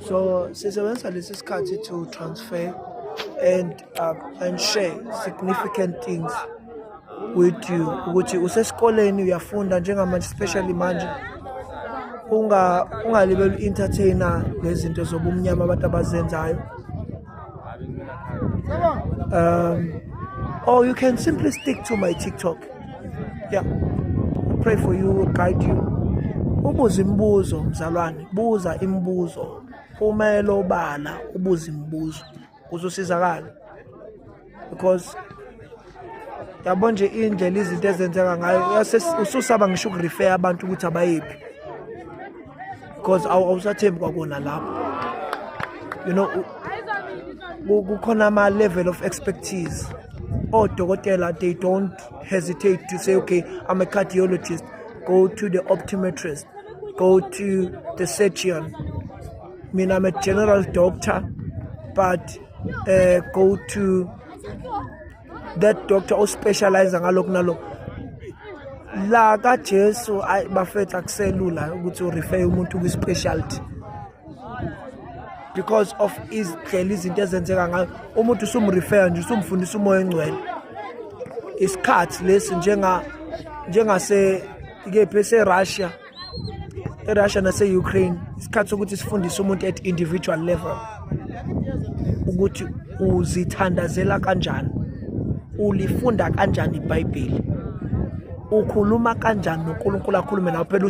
So sisebenzisa lesi sikhathi to transfer and share significant things with you ukuthi usesikoleni uyafunda njengamanje, especially manje ungalibeli u-entertainer ngezinto zobumnyama abantu abazenzayo. Or you can simply stick to my TikTok. Yeah, I pray for you, guide you. Ubuze imibuzo mzalwane, buza imibuzo, phumela obala, ubuze imibuzo uzosizakala, because yabo nje indlela izinto ezenzeka ngayo ususaba ngisho ukurefer abantu ukuthi abayephi, because awusathembi kwakona lapho. Kukhona ama level of expertise. Odokotela, they don't hesitate to say, "Okay, I'm a cardiologist, go to the optometrist, go to the surgeon." Mina, I'm a general doctor, but go to that doctor ospecialize ngalokhu nalokhu. La kaJesu, ayi bafethu, akuselula ukuthi urefer umuntu kwi-specialty because of izindlela izinto ezenzeka ngayo. Umuntu usumrefer nje, usumfundisa umoya engcwele. Isikhathi lesi njengase kephi, ese-Russia, eRussia nase-Ukraine, isikhathi sokuthi sifundise umuntu at individual level ukuthi uzithandazela kanjani, ulifunda kanjani iBhayibheli, ukhuluma kanjani noNkulunkulu, akhulume nawe. Phela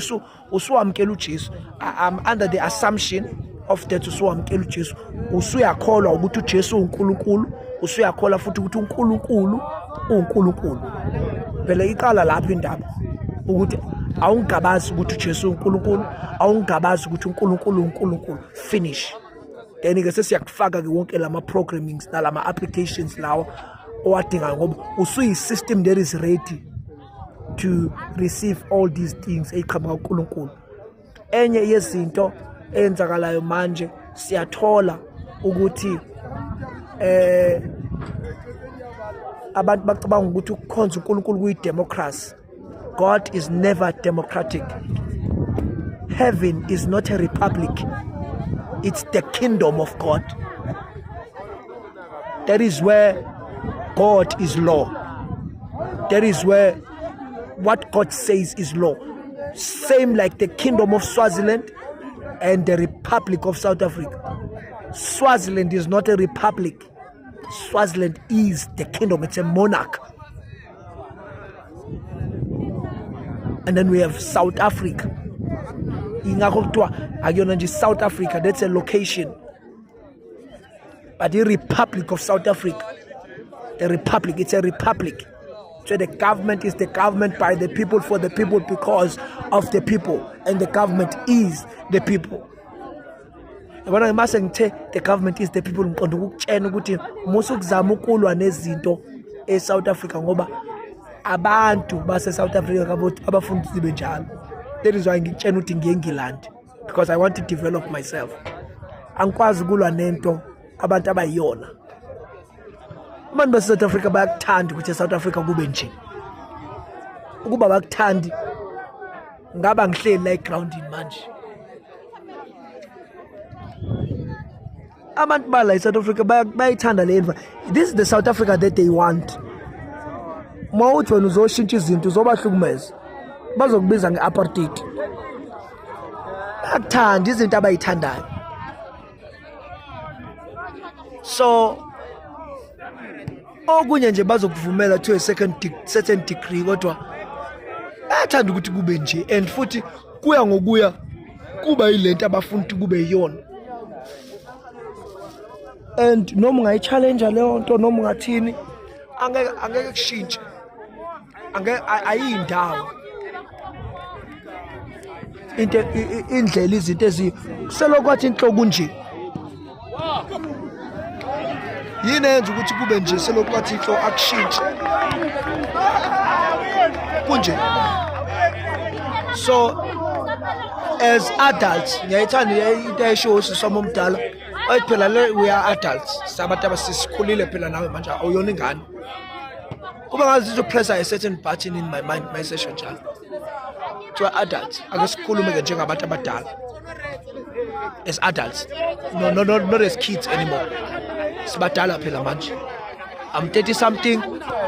usuwamukela uJesu. I'm under the assumption of that usuwamukela uJesu, usuyakholwa ukuthi uJesu uNkulunkulu, usuyakholwa futhi ukuthi uNkulunkulu uNkulunkulu. Phela iqala lapho indaba, ukuthi awungabazi ukuthi uJesu uNkulunkulu, awungabazi ukuthi uNkulunkulu uNkulunkulu, finish. Then ke sesiyakufaka ke wonke lama programmings nalama applications lawa owadingayo, ngoba usuyi system that is ready to receive all these things eyiqhamuka kuNkulunkulu. Enye yezinto eyenzakalayo manje, siyathola ukuthi abantu bacabanga ukuthi ukukhonza uNkulunkulu kuyi-democracy. God is never democratic. Heaven is not a republic, it's the kingdom of God. That is where God is law. That is where what God says is law. Same like the kingdom of Swaziland and the Republic of South Africa. Swaziland is not a republic. Swaziland is the kingdom. It's a monarch. And then we have South Africa. Ingakho kuthiwa akuyona nje South Africa, that's a location, but the Republic of South Africa, the republic, it's a republic. So the government is the government by the people, for the people, because of the people, and the government is the people. Yabona, mase ngithe the government is the people, ngiqonda ukukutshena ukuthi musa ukuzama ukulwa nezinto e-South Africa, ngoba abantu base-South Africa abafuna ukuthi zibe njalo. That is why ngikutshena ukuthi ngiye eNgilandi, because I want to develop myself. Angikwazi ukulwa nento abantu abayiyona. Abantu base-South Africa bayakuthanda ukuthi e-South Africa kube nje. Ukuba bakuthandi, ngaba ngihleli la egroundini manje. Abantu bala e-South Africa bayayithanda le ndva. This is the South Africa that they want. Uma uthi wena uzoshintsha izinto, uzobahlukumeza, bazokubiza nge-apartheid. Bayakuthanda izinto abayithandayo. So okunye nje bazokuvumela to a certain degree, kodwa bayathanda ukuthi kube nje, and futhi kuya ngokuya kuba yilento abafuna ukuthi kube yiyona. And noma ungayi-challenge leyo nto, noma ungathini, angeke kushintshe, angeke, ayiyindawo into indlela izinto ezi selokhu kwathi inhloko nje. Yini eyenza ukuthi kube nje selokhu kwathi inhloko? Akushintshi, kunje. So as adults, ngiyayithanda into ayishiwo usisi wami omdala, ayi phela le, we are adults, sabantu abasisikhulile phela. Nawe manje awuyona ingane. Kuba ngazi izopressa a certain button in my mind mayisesho njalo, kuthiwa adults, ake sikhulume-ke njengabantu abadala. As adults, no, no, no, not as kids anymore. Sibadala phela manje. I'm 30 something,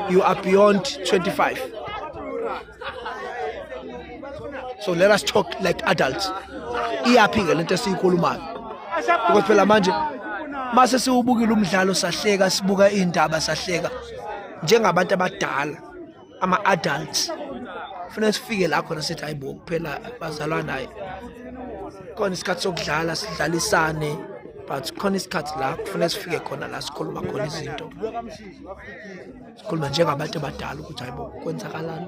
you are beyond 25. So let us talk like adults. Iyaphi ke lento esiyikhulumayo? Because phela manje mase siwubukile umdlalo sahleka, sibuka indaba sahleka njengabantu abadala, ama adults. Kufanele sifike la khona sithi hayibo phela bazalwana, hayi khona isikhathi sokudlala sidlalisane, but khona isikhathi la kufanele sifike khona la sikhuluma khona izinto, sikhuluma njengabantu abadala ukuthi hayibo kwenzakalani,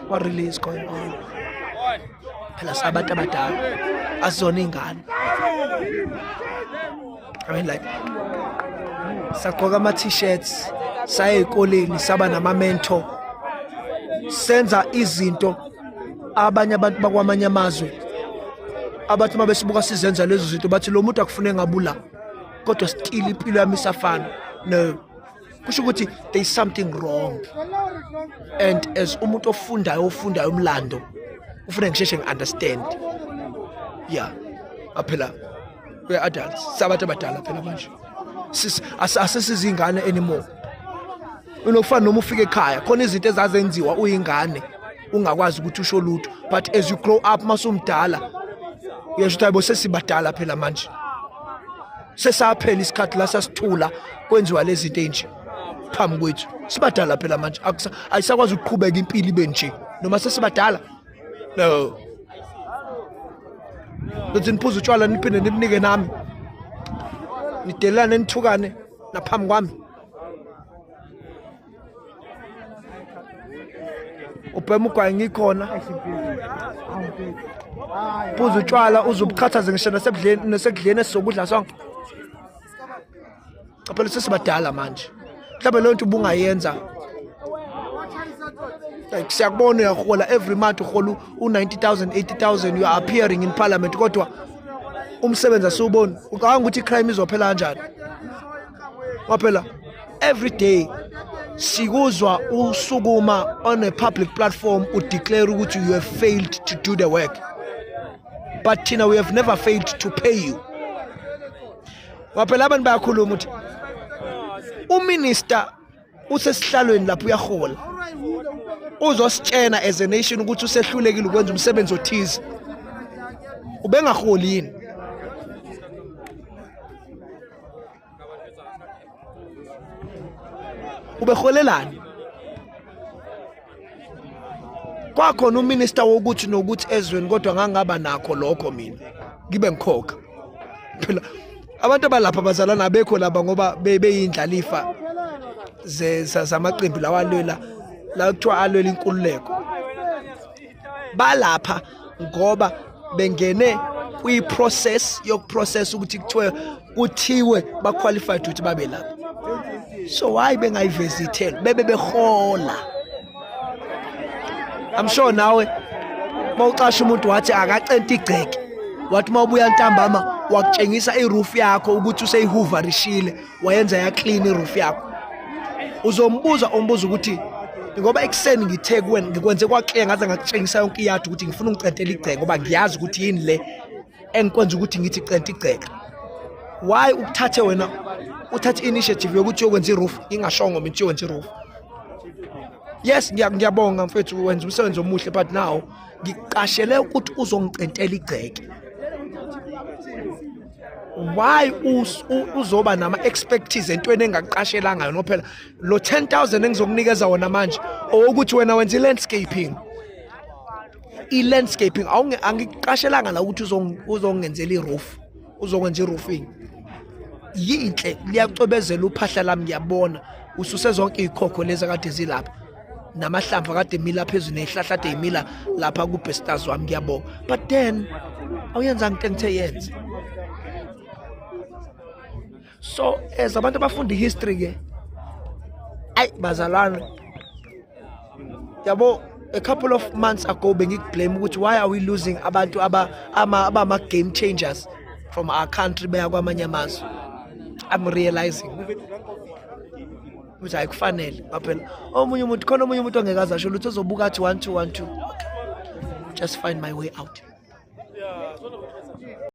what really is going on. Phela sabantu abadala, asizona iy'ngane. I mean, like, sagqoka ama-t-shirts, saya ey'koleni, saba nama-mentor, senza izinto abanye abantu bakwamanye amazwe abathi uma besibuka sizenza lezo zinto bathi lo muntu akufune ngabula, kodwa still impilo yami isafana. No, kusho ukuthi there is something wrong. And as umuntu ofundayo umlando, ufune ngisheshe ngi-understand. Yeah, aphela we adults, sabantu abadala phela manje, asesizingane anymore. Unokufana noma ufika ekhaya khona izinto ezazenziwa uyingane ungakwazi ukuthi usho lutho, but as you grow up masumdala uyasho ukuthi hayibo sesibadala phela manje, sesaphela isikhathi la sasithula kwenziwa lezi zinto enje phambi kwethu. Sibadala phela manje, ayisakwazi ukuqhubeka impilo ibe nje noma sesibadala. No, kuthi niphuze utshwala niphinde nibunike nami, nidelelane nithukane naphambi kwami. Ubhema ugwayi ngikhona, phuza utshwala uze ubuchathaze ngisho nasekudleni, nasekudleni esizokudla sonke. Cha phela sesibadala manje, mhlawumbe leyo nto ubungayenza like siyakubona uyahola every month, uhola u-90,000, 80,000, you are appearing in parliament, kodwa umsebenzi asiwuboni. Ucabanga ukuthi i-crime izophela kanjani? Ngoba phela every day sikuzwa usukuma on a public platform udeclare ukuthi you have failed to do the work, but thina we have never failed to pay you. Ngoba phela abantu bayakhuluma ukuthi uminister usesihlalweni lapho uyahola, uzositshena as a nation ukuthi usehlulekile ukwenza umsebenzi othize, ubengaholi yini? Ubeholelani? Kwakhona uminister wokuthi nokuthi ezweni, kodwa ngangaba nakho lokho mina ngibe ngikhokha. Phela abantu abalapha bazalana abekho laba ngoba beyindlalifa zamaqembu lawa alwela la kuthiwa alwela inkululeko. Balapha ngoba bengene kwi-process yokuprocess ukuthi kuthiwe ba-qualified ukuthi babe lapha. So why bengayivezi ithelo bebe behola? I'm sure nawe mawucasha umuntu wathi akacente igceke, wathi mawubuya ntambama wakutshengisa iroof yakho ukuthi useyihooverishile wayenza ya-clean iroof yakho, uzombuza umbuza ukuthi ngoba ekuseni ngithe kuwena ngikwenze kwaclear, ngaze ngakutshengisa yonke iyadi ukuthi ngifuna ungicentela igceke ngoba ngiyazi ukuthi yini le engikwenza ukuthi ngithi centa igceke. Why ukuthathe wena uthathe initiative yokuthi uyokwenza iroof ingashongo mina ukuthi uyokwenza iroof? Yes, ngiyabonga mfethu, wenza umsebenzi omuhle, but now ngiqashele ukuthi uzongicentela igceke. Why uzoba nama-expertise entweni engaqashelanga yona? Phela lo 10,000 engizokunikeza wona manje owokuthi wena wenza i-landscaping. I-landscaping angikuqashelanga la ukuthi uzongenzela i-roof, uzokwenza i-roofing. Yinhle, liyacwebezela uphahla lami, ngiyabona ususe zonke iy'khokho lezi akade zilapha namahlamvu akade emila phezulu ney'hlahla ade y'mila lapha kubhestars wami, ngiyabonga. But then awuyenzanga into engithe yenze. So as abantu abafunda i-history ke, ayi bazalwane, yabo, a couple of months ago bengikublame ukuthi why are we losing abantu abama game changers from our country beya kwamanye amazwe. I'm realizing ukuthi ayikufanele phela omunye umuntu, khona omunye umuntu ongeke aze asho lutho, ozobuka athi 1 2 1 2, okay. just find my way out.